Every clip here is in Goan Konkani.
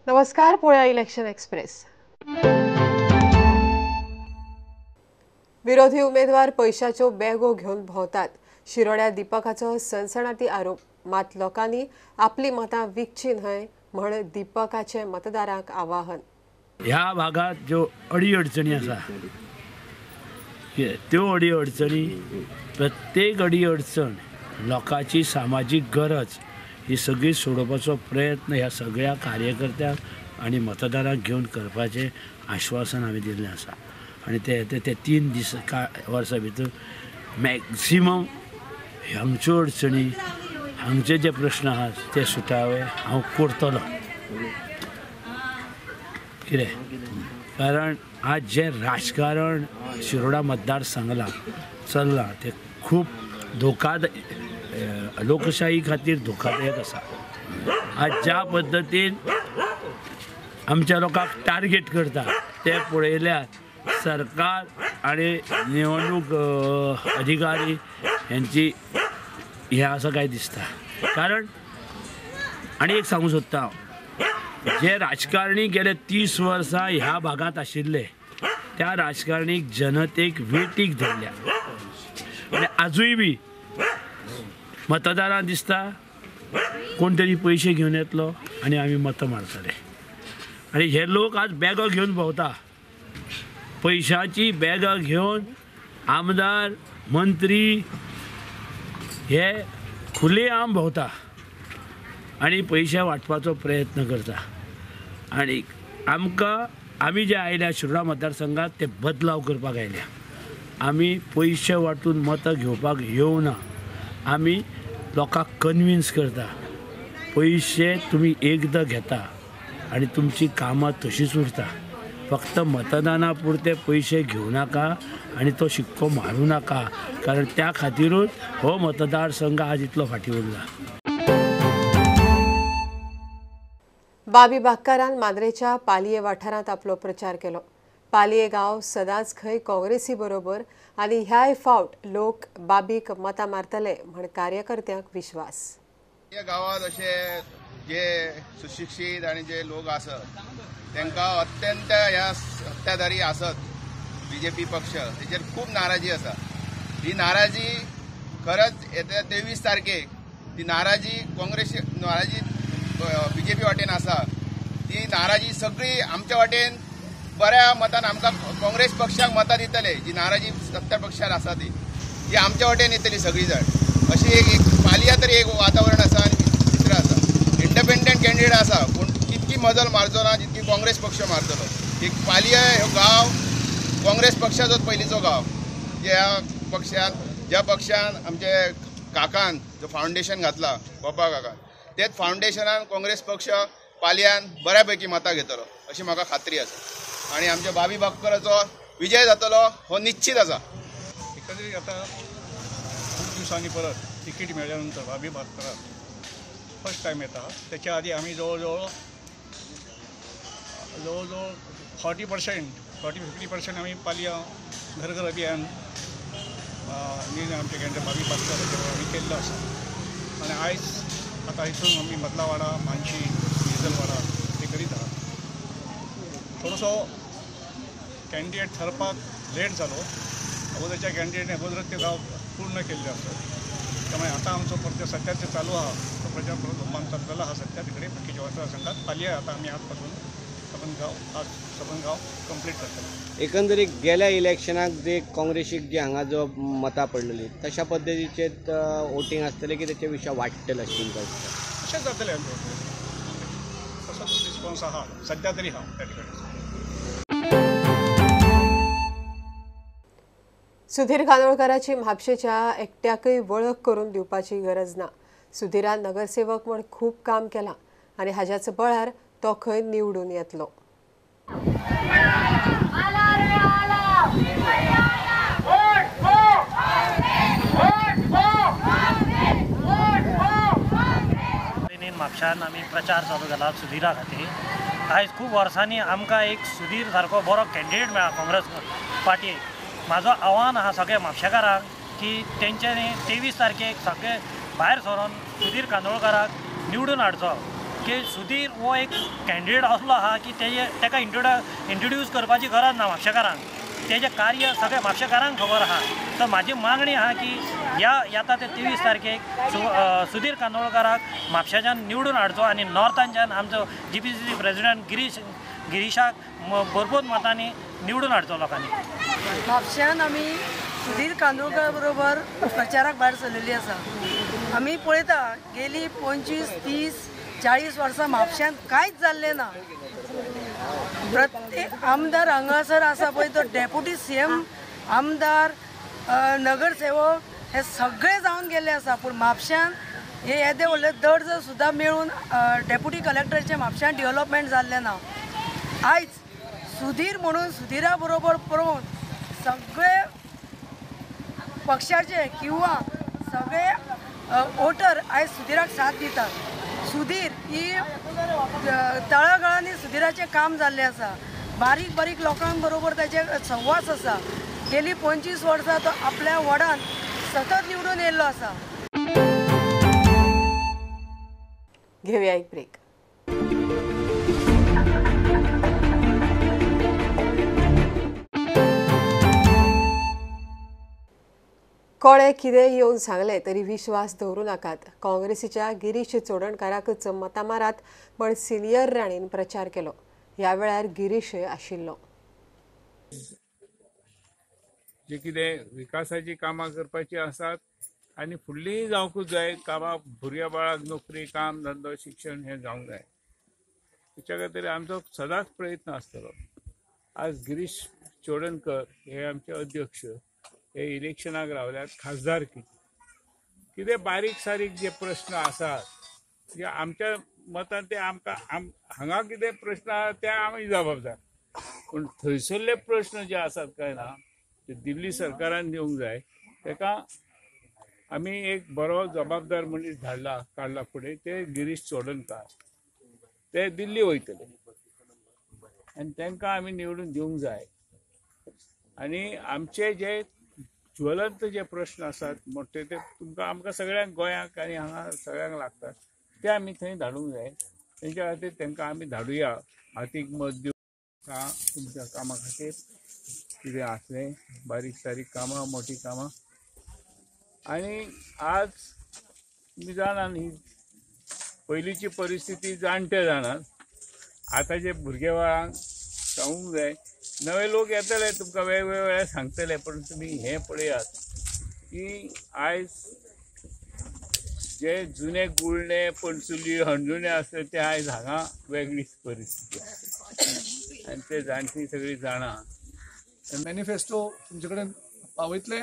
नमस्कार, पळोवया इलेक्शन एक्सप्रेस। विरोधी उमेदवार पैशाच्यो बॅगो घेवन भोंवतात। शिरोड्या दीपकाचो सनसनाटी आरोप, मात लोकांनी आपली मतां विकची न्हय म्हण दीपकाचे मतदारांक आवाहन। ह्या भागात ज्यो अडी अडचणी आसा त्यो अडी अडचणी, प्रत्येक अडी अडचण लोकांची सामाजीक गरज ही सगळी सोडोवपाचो प्रयत्न ह्या सगळ्या कार्यकर्त्यांक आनी मतदारांक घेवन करपाचें आश्वासन हांवें दिल्लें आसा। आनी ते ते 3 दीस वर्सां भितर मॅक्सिमम हांगच्यो अडचणी, हांगचे जे प्रश्न आहात ते सुटावे हांव करतलो। कितें कारण आज जें राजकारण शिरोडा मतदारसंघात चल्लां तें खूब धोकादायक, लोकशाही खातीर धोकादायक आसा। आज ज्या पद्दतीन आमच्या लोकांक टार्गेट करता ते पळयल्यार सरकार आनी निवडणूक अधिकारी हेंची हें आसा काय दिसता। कारण आनी एक सांगूंक सोदता हांव, जे राजकारणी गेले 30 वर्सां ह्या भागांत आशिल्ले त्या राजकारणीक जनतेक वेटीक धरल्या आनी आजूय बी मतदारांक दिसता कोण तरी पयशे घेवन येतलो आनी आमी मतां मारतले। आनी हे लोक आज बॅगां घेवन भोंवता, पयशांची बॅगां घेवन आमदार मंत्री हे खुलेआम भोंवता आनी पयशे वांटपाचो प्रयत्न करता। आनी आमकां आमी जे आयल्या शिरोडा मतदारसंघात ते बदलाव करपाक आयल्या। आमी पयशे वांटून मतां घेवपाक येवना, आमी लोकांक कन्विन्स करता। पयशे तुमी एकदां घेता आनी तुमची कामां तशीच उरता। फक्त मतदाना पुरते पयशे घेवं नाका आनी तो शिक्को मारूं नाका, कारण त्या खातीरूच हो मतदारसंघ आज इतलो फाटीं उरला। बाबी बागकारान मांद्रेच्या पालये वाठारांत आपलो प्रचार केलो। पालये गांव सदांच खंय काँग्रेसी बरोबर आनी ह्याय फावट लोक बाबीक मतां मारतले म्हण कार्यकर्त्यांक विश्वास। ह्या गांवांत अशे जे सुशिक्षीत आनी जे लोक आसत तांकां अत्यंत ह्या सत्ताधारी आसत बीजेपी पक्ष तेचेर खूब नाराजी आसा। ही नाराजी खरंच येत्या 23 तारखेक ती नाराजी काँग्रेस नाराजी बीजेपी वाटेन आसा, ती नाराजी सगळी आमच्या वाटेन बऱ्या मतान आमकां काँग्रेस पक्षाक मतां दितले। जी नाराजी सत्ता पक्षार आसा ती ती आमच्या वाटेन येतली सगळी जाण। अशी एक पालया तरी एक वातावरण आसा आनी चित्र आसा। इंडिपेंडंट कॅन्डिडेट आसा पूण तितकी मजल मारचो ना जितकी काँग्रेस पक्ष मारतलो। एक पालया हो गांव काँग्रेस पक्षाचोच पयलींचो गांव, ज्या पक्षान आमचे काकान जो फावंडेशन घातला बाबा काकान, तेच फावंडेशनान काँग्रेस पक्ष पालयान बऱ्यापैकी मतां घेतलो अशी म्हाका खात्री आसा। आनी आमच्या बाबी बागकाराचो विजय जातलो हो निश्चित आसा। एकंदरीत आतां खूब दिवसांनी परत तिकीट मेळ्ळ्या नंतर बाबी बागकाराक फर्स्ट टायम येता। त्याच्या आदी आमी जवळ जवळ 40% 40-50% आमी पालया घर घर अभियान आमचे कॅन्डिडेट बाबी बागकार हाचे आमी केल्लो आसा। आनी आयज आतां हितून आमी मदलावाडा, मानशी, मिजलवाडा ते करीत आहात। थोडोसो कॅन्डिडेट थरपाक लेट जालो, अगोदरच्या कॅन्डिडेटने अगोदरच ते गांव पूर्ण केल्ले आसत, त्यामुळे आतां आमचो प्रचार सध्या चालू आहा तो प्रचार परत जोमान चललेलो आहा सध्या तिकडे बाकीच्या मतदारसंघात पालया आतां आमी आजपासून सबंद गांव कंप्लीट करतले। एकंदरीत गेल्या इलेक्शनाक जे काँग्रेसीक जे हांगा जो मतां पडलेली तशा पद्दतीचे वोटींग आसतलें की तेचे विशय वाडटले अशें तुमकां दिसता? अशेंच जातलें, तसोच रिस्पॉन्स आहा सध्या तरी आहा त्या ठिकाणी। सुधीर कानोळकराची म्हापशेच्या एकट्याकय वळख करून दिवपाची गरज ना। सुधीरान नगरसेवक म्हण खूब काम केलां आनी हाज्याच बळार तो खंय निवडून येतलो। म्हापशान आमी प्रचार चालू केला सुधीरा खातीर। आयज खूब वर्सांनी आमकां एक सुधीर सारको बरो कॅन्डिडेट मेळ्ळा काँग्रेस पार्टीक। म्हाजो आव्हान आहा सगळ्या म्हापशेकारांक की तेंच्यांनी 23 तारखेक सगळे भायर सरोन सुधीर कांदोळकाराक निवडून हाडचो। की सुधीर हो एक कॅन्डिडेट असलो आहा की तेजे ताका इंट्रोड्यूस करपाची गरज ना म्हापशेकारांक, तेजें कार्य सगळ्या म्हापशेकारांक खबर आहा. तर म्हाजी मागणी आहा की ह्या येता ते 23 तारखेक सुधीर कांदोळकाराक म्हापशेच्यान निवडून हाडचो आनी नॉर्थांच्यान आमचो GPCC president गिरीशाक भरपूर मतांनी निवडून हाडचो लोकांनी. म्हापश्यान आमी सुधीर कांदोळकर बरोबर प्रचाराक भायर सरलेली आसा. आमी पळयता गेली 25, 30, 40 वर्सां म्हापश्यांत कांयच जाल्लें ना. प्रत्येक आमदार हांगासर आसा पळय तो डेप्युटी CM, आमदार, नगरसेवक हे सगळे जावन गेल्ले आसा, पूण म्हापश्यांत हे येदे व्हडले दर्ज सुद्दां मेळून डेप्युटी कलेक्टरचें म्हापश्यांत डेव्हलपमेंट जाल्लें ना. आयज सुधीर म्हणून सुधीरा बरोबर पळोवन सगळे पक्षाचे किंवा सगळे वोटर आयज सुधीराक साथ दितात. सुधीर ही तळागाळांनी सुधीराचें काम जाल्लें आसा, बारीक बारीक लोकां बरोबर ताचे संवाद आसा. गेली 25 वर्सां तो आपल्या वॉर्डान सतत निवडून येयल्लो आसा. घेऊया एक ब्रेक. कोणे कितें येवन सांगलें तरी विश्वास दवरूं नाकात, काँग्रेसीच्या गिरीश चोडणकाराकच मतां मारात म्हण सिनियर राणेन प्रचार केलो. ह्या वेळार गिरीश आशिल्लो. जे कितें विकासाची कामां करपाची आसात आनी फुडलीय जावंकूच जाय कामां, भुरग्या बाळाक नोकरी, काम धंदो, शिक्षण हें जावंक जाय. तेच्या खातीर आमचो सदांच प्रयत्न आसतलो. आज गिरीश चोडणकर हे आमचे अध्यक्ष हे इलेक्शनाक रावल्यात खासदारकी. कितें बारीक सारीक जे प्रश्न आसात जे आमच्या मतान ते आमकां हांगा कितें प्रश्न आसा ते आमी जबाबदार, पूण थंयसरले प्रश्न जे आसात काय ना ते दिल्ली सरकारान दिवंक जाय. ताका आमी एक बरो जबाबदार मनीस धाडला काडला फुडें, ते गिरीश चोडणकार ते दिल्ली वयतले आनी तांकां आमी निवडून दिवंक जाय. आनी आमचे जे ज्वलंत जे प्रश्न आसात मोठे ते तुमकां आमकां सगळ्यांक गोंयांक आनी हांगा सगळ्यांक लागतात ते आमी थंय धाडूंक जाय. तेंच्या खातीर तांकां आमी धाडुया, हातीक मत दिवं तुमच्या कामा खातीर कितें आसलें बारीक सारीक कामां, मोटीं कामां. आनी आज तुमी जाणा न्ही पयलींची परिस्थिती जाणटे जाणात, आतांचे भुरगे बाळांक सांगूंक जाय. नवे लोक येतले तुमकां वेगवेगळे सांगतले, पण तुमी हें पळयात की आयज जे जुने गुळणे, पणसुली, हणजुणे आसले ते आयज हांगा वेगळीच परिस्थिती आसा आनी ते जाणटी सगळीं जाणा. मॅनिफेस्टो तुमचे कडेन पावयतले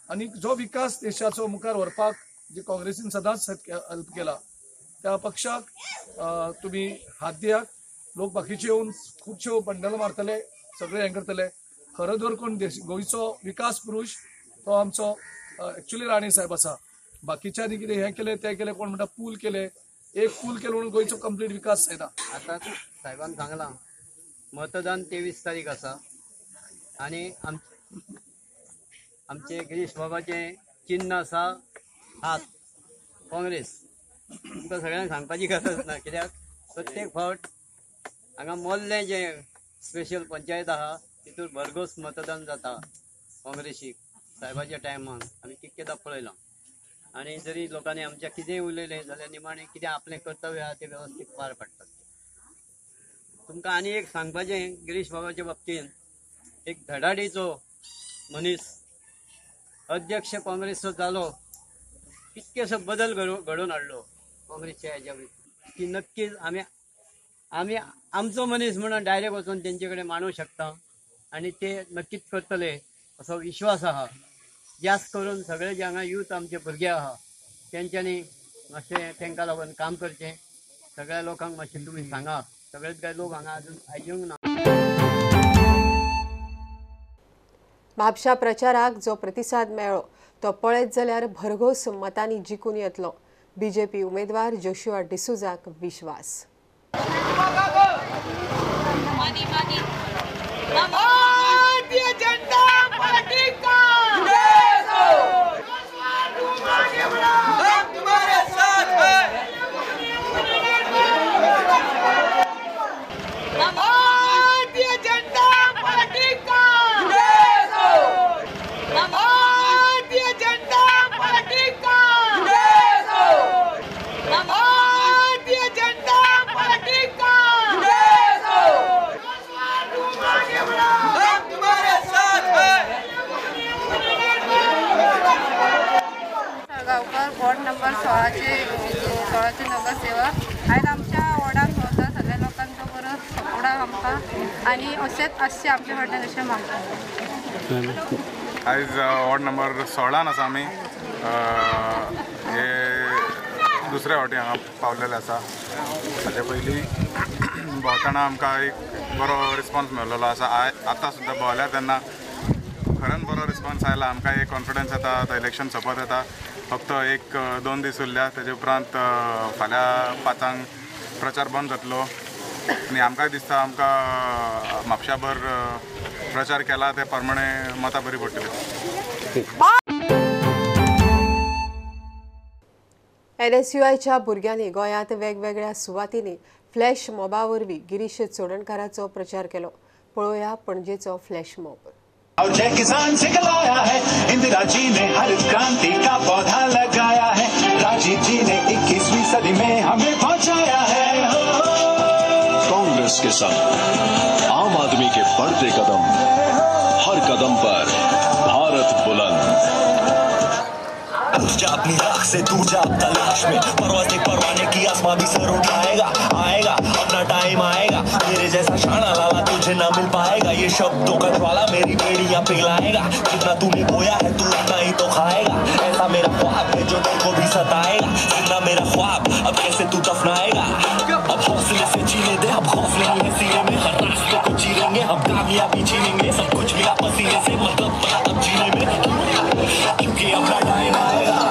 आनी जो विकास देशाचो मुखार व्हरपाक जे काँग्रेसीन सदांच हेल्प केला त्या पक्षाक तुमी हात दियात. लोक बाकीचे येवन खुबश्यो बंडलां मारतले, सगळे हें करतले. खरो जर कोण देश गोंयचो विकास पुरूश तो आमचो एक्चुअली राणे साहेब आसा. बाकीच्यांनी कितें हें केलें तें केलें, कोण म्हणटा पूल केले, एक पूल केलो म्हणून गोंयचो कंप्लीट विकास जायना. आतां साहेबान सांगलां मतदान 23 तारीख आसा आनी आमचे गिरीश बाबाचें चिन्न आसा हात काँग्रेस. तुमकां सगळ्यांक सांगपाची गरज ना, कित्याक प्रत्येक फावट हांगा मोल्लें जें स्पेशल पंचायत आहा तितूर भरघोस मतदान जाता काँग्रेसीक. साहेबाच्या टायमान आमी कितकेदां पळयलां आनी जरी लोकांनी आमच्या कितेंय उलयलें जाल्यार निमाणें कितें आपलें कर्तव्य आहा तें वेवस्थीत पार पाडटात. तुमकां आनी एक सांगपाचें गिरीश बाबाच्या बाबतीन, एक धडाडीचो मनीस अध्यक्ष काँग्रेसचो जालो, कितकेसो बदल घडोवन हाडलो काँग्रेसच्या हेज्या की नक्कीच आमी आमी आमचो मनीस म्हणून डायरेक्ट वचून तेंचे कडेन मांडूंक शकता आनी ते नक्कीच करतले असो विश्वास आहा. जास्त करून सगळे जे हांगा यूथ आमचे भुरगे आहा तेंच्यांनी मातशें तेंकां लागून काम करचें. सगळ्या लोकांक मातशें तुमी सांगा, सगळेच काय लोक हांगा अजून आयजूंक ना. म्हापशा प्रचाराक जो प्रतिसाद मेळ्ळो तो पळयत जाल्यार भरघोस मतांनी जिखून येतलो. बीजेपी उमेदवार जोशुआ डिसोझाक विश्वास. वॉर्ड नंबर 16चे नगरसेवक. आयज आमच्या वॉर्डान भोंवता, सगळ्या लोकांचो बरो सपोर्ट आहा आमकां आनी अशेंच आसचें आमच्या फाटल्यान अशें मागता. आयज वॉर्ड नंबर 16 आसा आमी. हे दुसऱ्या फावटी हांगा पावलेले आसा. हाचे पयलीं भोंवतना आमकां एक बरो रिस्पॉन्स मेळलेलो आसा. आतां सुद्दां भोंवल्या तेन्ना खऱ्यान बरो रिस्पॉन्स आयला. आमकां एक कॉन्फिडन्स येता आतां इलेक्शन सोंपत येता, फक्त 1-2 दीस उरल्या. तेजे उपरांत फाल्यां 5 प्रचार बंद जातलो आनी आमकांय दिसता आमकां म्हापशाभर प्रचार केला ते प्रमाणे मतां बरी पडटली. एनएसयूआयच्या भुरग्यांनी गोंयांत वेगवेगळ्या सुवातींनी फ्लॅश मॉबा वरवीं गिरीश चोडणकाराचो प्रचार केलो. पळोवया पणजेचो फ्लॅश मॉब. और जय किसान से लाया है, इंदिरा जी ने हरित क्रांति का पौधा लगाया है, राजीव जी ने 21वीं सदी में हमें पहुंचाया है। कांग्रेस के संग आम आदमी के बढ़ते कदम, हर कदम पर भारत बुलंद। जा अपनी राख से दूर जा तलाश में, परवाज़ परवाने की आसमां भी सर उठाएगा, आएगा अपना टाइम आएगा। मेरे जैसा शाना लाला तुझे ना मिल पाएगा, ये शब्दों का ज्वाला मेरी बेड़ियां पिघलाएगा। जितना तूने बोया है तू उतना ही तो खाएगा, ऐसा मेरा ख्वाब है जो तुमको भी सताएगा। जितना मेरा ख्वाब अब कैसे तू दफनाएगा। अब हौसले से जीने दे, अब खौफ नहीं है सीने में, हर रास्ते को चीरेंगे हम, कामयाबी छीनेंगे। सब कुछ मिला पसीने से, मतलब अब जीने में, क्योंकि अपना टाइम आएगा।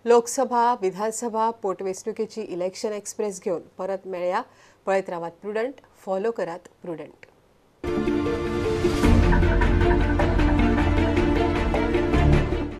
लोकसभा विधानसभा पोटवेंचणुकेची इलेक्शन एक्सप्रेस घेवन परत मेळया. पळयत रावात प्रुडंट, फॉलो करात प्रुडंट.